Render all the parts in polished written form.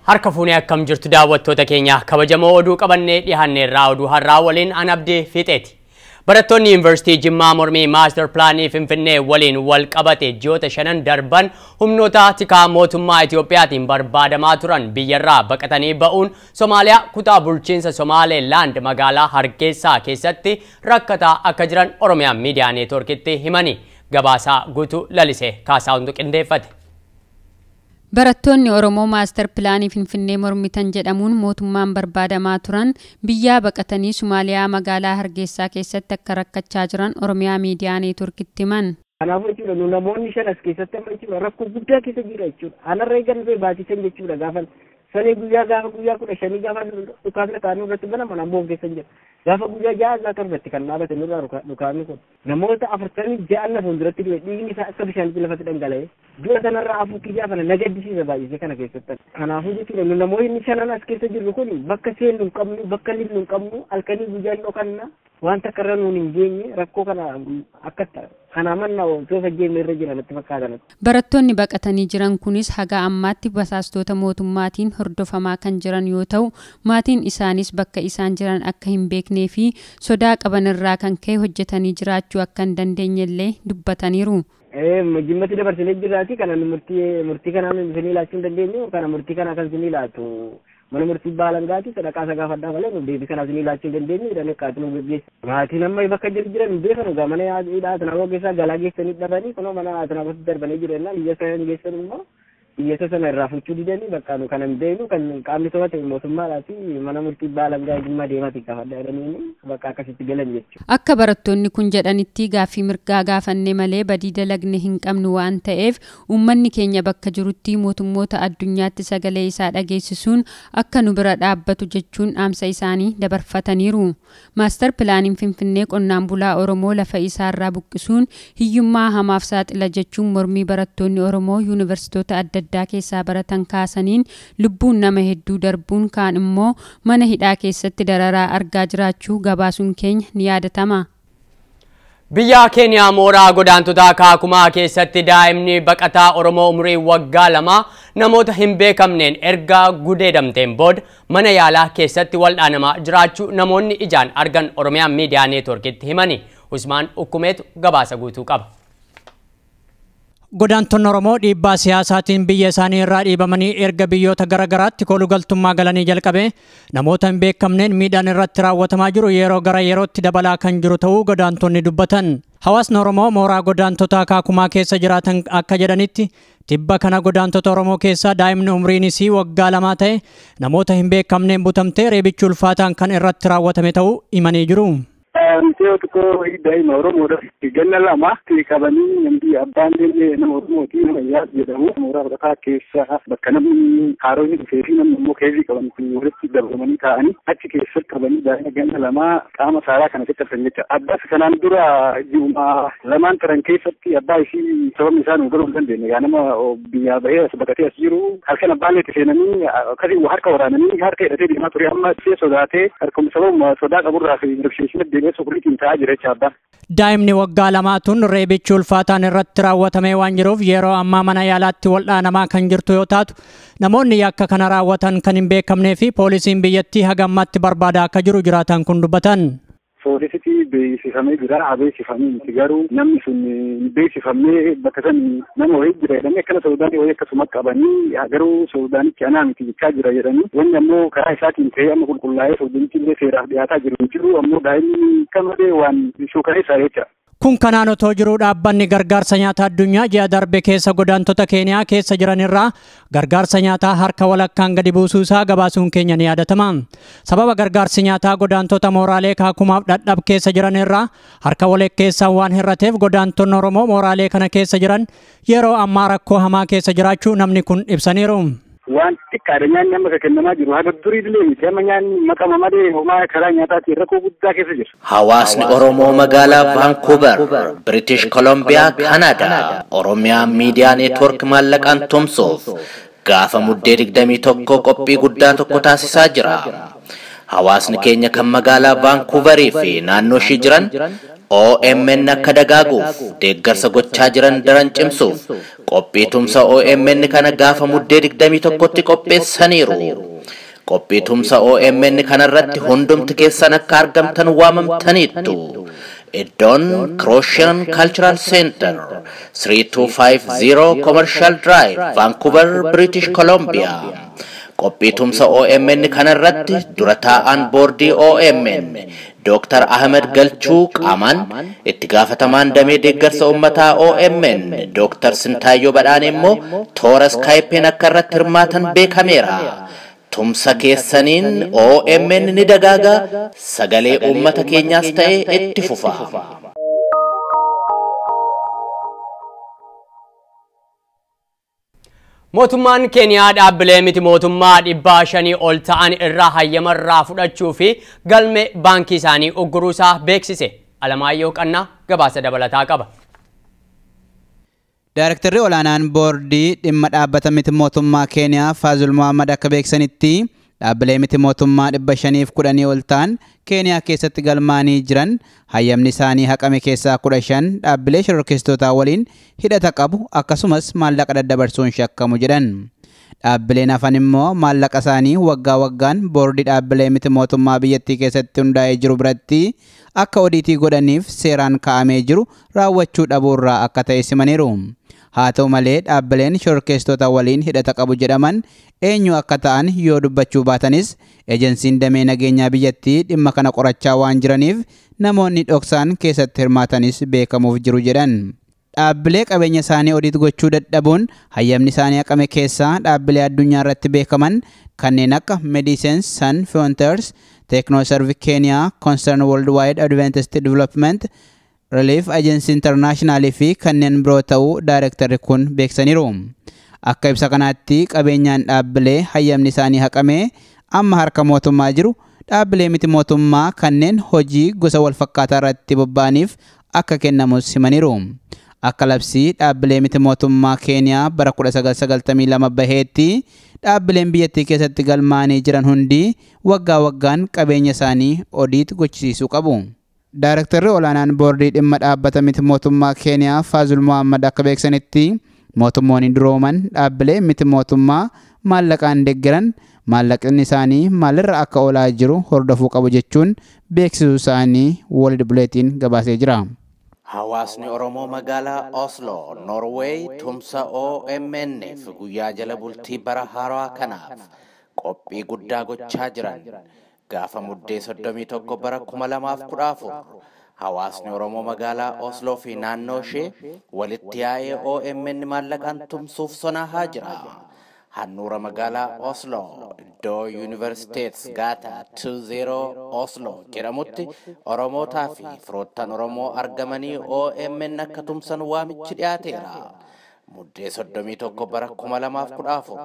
Harka fuunee akkam jirtu daawwattoota keenya kabajamoo oduu qabannee dhiyaanneerraa oduu har'aa waliin an Abdii Fiixeeti. Barattoonni Yuunivarsiitii Jimmaa mormii maastar pilaanii Finfinnee waliin wal qabate ji'oota shanan darban humnoota tikaa mootummaa Itiyoophiyaatiin barbaadamaa turan biyyarraa baqatanii ba'uun Somaaliyaa kutaa bulchiinsa Somaaleelaand magaalaa Hargeysaa keessatti rakkataa akka jiran Oromiyaa Miidiyaa Neetwoorkitti himani. Gabaasaa guutuu Lalisee Kaasaawuntu qindeeffate. Barattoonni Oromoo maastar pilaanii Finfinnee mormitan jedhamuun mootummaan barbaadamaa turan biyyaa baqatanii Somaaliyaa magaalaa Hargeysaa keessatti akka rakkachaa jiran Oromiyaa Miidiyaa Neetwoorkitti himan. Kanaafuu jechuudha nu namoonni shan as keessatti amma jechuudha rakkoo guddaa keessa jira jechuudha. Anarra eegan dhufee baasisan jechuudha gaafa sanii guyyaa gaafa guyyaa 15 gaafa dhukaasni kaanuu irratti banaman ammoo keessa jira. Gaafa guyyaa 6 isaa torbatti kan dhaabate nurraa dhukaasni kun namoota 46 na fuulduratti du'e dhiigni isaa akka bishaanitti lafatti dhangala'e. Du'a sanarraa afur kiyyaa kana na gaddisiisa baay'isee kana keessatti. Kanaafuu jechuudha nu namoonni shanan as keessa jirru kun bakka seennu hin qabnu bakka libnu hin qabnu halkanii guyyaan dhokanna wanta akka irra nuun hin geenye rakkoo kana akka kana manna osoo faggeemme irra jiran natti fakkaatan. Barattoonni baqatanii jiran kunis haga ammaatti basaastota mootummaatiin hordofamaa kan jiran yoo ta'u maatiin isaanis bakka isaan jiran akka hin beeknee fi sodaa qaban irraa kan ka'e hojjetanii jiraachuu akka hin dandeenyellee dubbataniiru. Jimmatti dabarsinee jirraati kana murtii kanaan isinii laachuu hin dandeenyu kana murtii kana kan isinii laatu mana murtii baalangaati sadaqaa isa gaafadhaa malee nu deebii kana isinii laachuu hin dandeenyu jedhanii akkaataa nu geggeessa. Maatiin amma bakka jiru jiran hin beekanu egaa mana hidhaa Atinaagoo keessaa galaa geessanii dhabanii kunoo mana Atinaagootti darbanii jiru jennaan hiyyeessa sana geessan immoo hiyyeessa sana irraa fuchuu didanii bakka nu kana hin beeknu kan qaamni to'ate mootummaadhaa fi mana murtii baalangaa Jimmaa deemaati gaafadhaa jedhanii bakka akkasitti galan jechuudha. Akka barattoonni kun jedhanitti gaaffii mirgaa gaafanne malee badii dalagne hin qabnu waan ta'eef uummanni keenya bakka jirutti mootummoota addunyaatti sagalee isaa dhageessisuun akka nu bira dhaabbatu jechuun dhaamsa isaanii dabarfataniiru. Maastar pilaaniin Finfinnee qonnaan bulaa Oromoo lafa isaarraa buqqisuun hiyyummaa hamaaf saaxila jechuun mormii barattoonni Oromoo yuunivarsiitota adda addaa keessaa baratan kaasaniin lubbuun nama hedduu darbuun kaan immoo mana hidhaa keessatti dararaa argaa jiraachuu gabaasuun keenya ni yaadatama. Biyya Keeniyaa mooraa godaantota Kaakumaa keessatti daa'imni baqataa Oromoo umurii waggaa 2 namoota hin beekamneen erga gudeedamteen booda mana yaalaa keessatti waldhaanamaa jiraachuu namoonni ijaan argan Oromiyaa Miidiyaa Neetwoorkitti himani. Usmaan Ukkumeetu gabaasa guutuu qaba. Godaantonni Oromoo dhiibbaa siyaasaatiin biyya isaanii irraa dhiibamanii erga biyyoota garaagaraatti koolugaltummaa galanii jalqabe namoota hin beekamneen miidhaan irratti raawwatamaa jiru yeroo gara yerootti dabalaa kan jiru ta'uu godaantonni dubbatan. Hawaasni Oromoo mooraa godaantota Kaakumaa keessa jiraatan akka jedhanitti tibba kana godaantota Oromoo keessaa daa'imni umriin isii waggaa 2 ta'e namoota hin beekamneen butamtee reebichi ulfaataan kan irratti raawwatame ta'uu himanii jiru. Mteo tokko daa'ima Oromoodha. Ganna 2 qabanii namni abbaan illee nama Oromooti nama Iyyaas jedhamu mooraa baqataa keessa bakka namni haaronni dhufee fi namni immoo keezii qaban kun walitti dabalamanii taa'anii achi keessatti qabanii daa'ima ganna 2 qaama saalaa kana caccabsan jecha. Abbaas kanaan dura ji'uma 2 turan keessatti abbaa isii sababni isaa nu galuu hin dandeenye. Yaa nama biyyaa bahee as baqatee as jiru halkan abbaan itti seenanii akkasii harka waraananii harka hidhatee deemaa ture amma ishee sodaatee harkuma sababuma sodaa qaburraa fi mirkisiisina deemee Daa'imni waggaa 2 tun reebichi ulfaataan irratti raawwatamee waan jiruuf yeroo ammaa mana yaalaatti waldhaanamaa kan jirtu yoo taatu namoonni yakka kana raawwatan kan hin beekamnee fi poolisiin biyyattii haga ammaatti barbaadaa akka jiru jiraatan kun dubbatan. Poolisitti beeksifamee jira, haa beeksifamee miti garuu namni sun beeksifamee bakka san nama wayii jira jedhanii akkana Suudaanii wayii akkasuma qabanii garuu Suudaanichi anaa miti jechaa jira jedhanii wanni ammoo karaa isaatiin ta'ee amma qulqullaa'ee Suudaanichi illee seeraaf dhiyaataa jiru hin jiru ammoo daa'imni kan malee waan suukaneessaa jecha. Kun kanaan otoo jiruu dhaabbanni gargaarsa nyaataa addunyaa ji'a darbe keessa godaantota Keeniyaa keessa jiran irraa gargaarsa nyaataa harka walakkaan gadi buusuu isaa gabaasuun keenya ni yaadatama. Sababa gargaarsi nyaataa godaantota mooraalee Kaakumaaf Dhadhab keessa jiran irraa harka walakkeessaan waan hir'ateef godaantonni Oromoo mooraalee kana keessa jiran yeroo ammaa rakkoo hamaa keessa jiraachuu namni kun ibsaniiru. Waan xiqqaadha nyaanni amma kennamaa jiru haga durii illee miti amma nyaanni maqama malee homaa karaa nyaataatiin rakkoo guddaa keessa jira. Hawaasni Oromoo magaalaa Vancouver, British Columbia, Canada, Oromiyaa Miidiyaa Neetwoork maallaqaan tumsuuf gaafa muddee 21 qophii guddaa tokko taasisaa jira. Hawaasni keenya kan magaalaa Vancouverii fi naannoo ishii jiran OMN akka dagaaguuf deeggarsa gochaa jiran daran cimsuuf Qophii tumsa OMN kana gaafa muddee 21tti qopheessaniiru. Qophii tumsa OMN kanarratti hundumti keessan akka argamtan waamamtaniittu. Iddoon Croatian Cultural Center, 3250 Commercial Drive, Vancouver, British Columbia. Qophii tumsa OMN kanarratti dura taa'aan boordii OMN Dr. Ahmed Galchuu qaamaan, itti gaafatamaan damee deeggarsa uummataa OMN Dr. Sintaayyoo Badhaanee immoo toora Skype'n akka irratti hirmaatan beekameera. Tumsa keessaniin OMN ni dagaaga, sagalee uummata keenyaas ta'e itti fufa. Mootummaan Keeniyaa dhaabbilee miti mootummaa 500 ol ta'an irraa hayyamarraa fudhachuu fi galme baankii isaanii ugguruusaa beeksise. Alamaayyoo Qannaa gabaasa dabalataa qaba. Daarektarri olaanaan boordii dhimma dhaabbata miti mootummaa Keeniyaa Faazul Muhammad akka beeksanitti dhaabbilee miti mootummaa 510 ol ta'an Keeniyaa keessatti galmaanii jiran hayyamni isaanii haqame keessaa 15 dhaabbilee shororkeessitootaa waliin hidhata qabu akkasumas maallaqa daddabarsuun shakkamu jedhan. Dhaabbileen hafan immoo maallaqa isaanii waggaa waggaan boordii dhaabbilee miti mootummaa biyyattii keessatti hundaa'ee jiru biratti akka odiitii godhaniif seeraan kaa'amee jiru raawwachuu dhabuurraa akka ta'e simaniiru. Haa ta'u malee dhaabbileen shororkeessitoota waliin hidhata qabu jedhaman eenyu akka ta'an yoo dubbachuu baatanis ejensiin damee nageenyaa biyyattii dhimma kana qorachaa waan jiraniif namoonni dhoksaan keessatti hirmaatanis beekamuuf jiru jedhan. Dhaabbilee qabeenya isaanii odiit gochuu dadhabuun hayyamni isaanii haqame keessaa dhaabbilee addunyaa irratti beekaman kanneen akka Medicines Sans Frontiers, Technoserve Kenya, Concern Worldwide Adventist Development, Relief Agency International fi kanneen biroo ta'uu daayirektarri kun beeksaniiru. Akka ibsa kanaatti qabeenyaan dhaabbilee hayyamni isaanii haqame amma harka mootummaa jiru dhaabbilee miti mootummaa kanneen hojii gosa wal fakkaataa irratti bobba'aniif akka kennamus himaniiru. Akka labsii dhaabbilee miti mootummaa Keeniyaa bara 1992 baheetti dhaabbileen biyyattii keessatti galmaanii jiran hundi waggaa waggaan qabeenya isaanii odiit gochisiisuu qabu. Daarektarri olaanaan boordii dhimma dhaabbata miti mootummaa Keeniyaa Faazul Muhammad akka beeksanitti mootummoonni durooman dhaabbilee miti mootummaa maallaqaan deeggaran maallaqni isaanii maalirra akka oolaa jiru hordofuu qabu jechuun beeksisuu isaanii World Bulletin gabaasee jira. Hawaasni Oromoo magaalaa Oslo, Norway tumsa OMN'f guyyaa jala bultii bara haaraa kanaaf qophii guddaa gochaa jiran. Gaafa muddee 31 bara 2014 hawaasni Oromoo magaalaa Osloo fi naannoo ishee walitti yaa'ee OMN maallaqaan tumsuuf sonaahaa jira. Handhuura magaalaa Oslo iddoo Yuunivarsiiteets Gaata 20 Oslo jedhamutti Oromootaa fi firoottan Oromoo argamanii OMN akka tumsan waamichi dhiyaateera. Muddee 31 bara 2014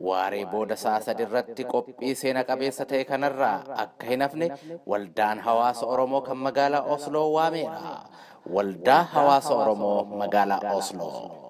waaree booda sa'a 3 irratti qophii seena qabeessa ta'e kanarraa akka hin hafne waldaan hawaasa Oromoo kan magaalaa Osloo waameera. Waldaa hawaasa Oromoo magaalaa Osloo.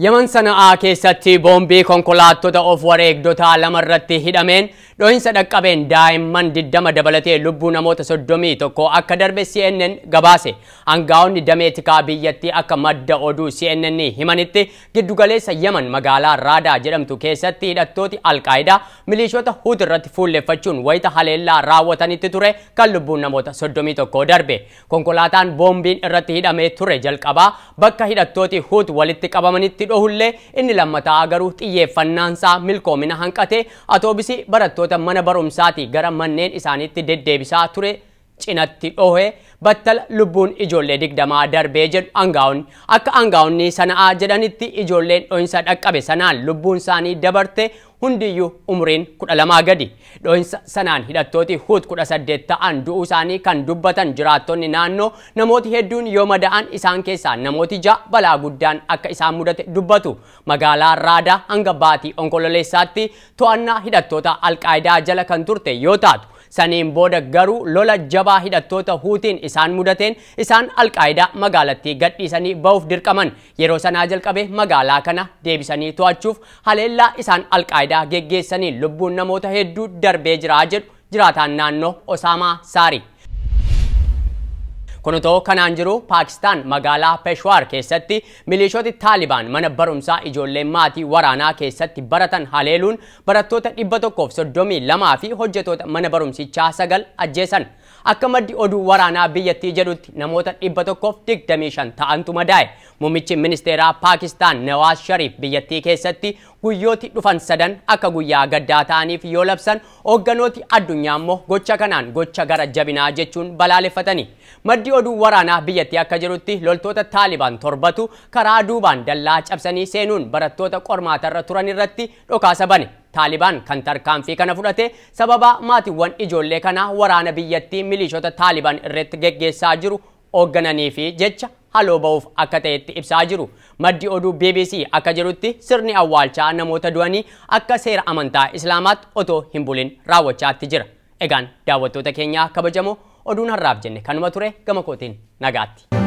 Yaman Sana'aa keessatti boombii konkolaattota of wareegdotaa lama irratti hidhameen dhohinsa dhaqqabeen daa'imman 20 dabalatee lubbuu namoota 31 akka darbe CNN gabaase. Aangaa'onni damee tikaa biyyattii akka madda oduu CNN himanitti giddugaleessa Yaman magaalaa Raadaa jedhamtu keessatti hidhattooti Alqaayidaa milishoota Huut irratti fuulleffachuun wayita haleellaa raawwatanitti ture kan lubbuun namoota 31 darbe. Konkolaataan boombiin irratti hidhamee ture jalqabaa bakka hidhattooti Huut walitti qabamanitti dhohullee inni lammataa garuu xiyyeeffannaansaa milkoomina hanqate atoobisii barattoota mana barumsaatii gara manneen isaaniitti deddeebisaa ture cinatti dhohe battala lubbuun ijoollee 20 darbee jedhu aangaa'onni. Akka aangaa'onni Sana'aa jedhanitti ijoolleen dhohinsa dhaqqabe sanaan lubbuun isaanii dabarte hundiyyuu umriin 12 gadi. Dhohinsa sanaan hidhattooti Huut 18 ta'an du'uu isaanii kan dubbatan jiraattonni naannoo namooti hedduun yoo mada'an isaan keessaa namooti 6 balaa guddaan akka isaan mudate dubbatu. Magaalaa Raadaa hanga baatii Onkololeessaatti to'annaa hidhattoota Alqaayidaa jala kan turte yoo taatu saniin booda garuu lola jabaa hidhattoota Huutiin isaan mudateen isaan Alqaayidaa magaalattii gadhiisanii ba'uuf dirqaman. Yeroo sanaa jalqabe magaalaa kana deebisanii to'achuuf haleellaa isaan Alqaayidaa geggeessanii lubbuun namoota hedduu darbee jira jedhu jiraataan naannoo Osaamaa Saari. Kun otoo kanaan jiru Paakistaan magaalaa Peshawar keessatti milishooti Taalibaan mana barumsaa ijoollee maatii waraanaa keessatti baratan haleeluun barattoota 132 fi hojjettoota mana barumsichaa 9 ajjeesan. Akka maddi oduu waraanaa biyyattii jedhutti namoota 125 ta'antu madaa'e. Muummichi ministeeraa Paakistaan Nawaaz Shariif biyyattii keessatti guyyooti dhufan sadan akka guyyaa gaddaa ta'aniif yoo labsan, hoogganooti addunyaa immoo gocha kanaan gocha gara jabinaa jechuun balaaleffatani. Maddi oduu waraanaa biyyattii akka jedhutti loltoota Taalibaan 7tu karaa duubaan dallaa cabsanii seenuun barattoota qormaatarra turan irratti dhokaasa bane. Taalibaan kan tarkaanfii kana fudhate sababa maatiiwwan ijoollee kanaa waraana biyyattii milishoota Taalibaan irratti geggeessaa jiru hooggananii fi jecha haloo ba'uuf akka ta'etti ibsaa jiru. Maddi oduu BBC akka jedhutti sirni awwaalchaa namoota du'anii akka seera amantaa Islaamaatti otoo hin bulin raawwachaatti jira. Egaan daawwattoota keenyaa kabajamoo, oduun har'aaf jenne kanuma ture. Gama kootiin nagaatti.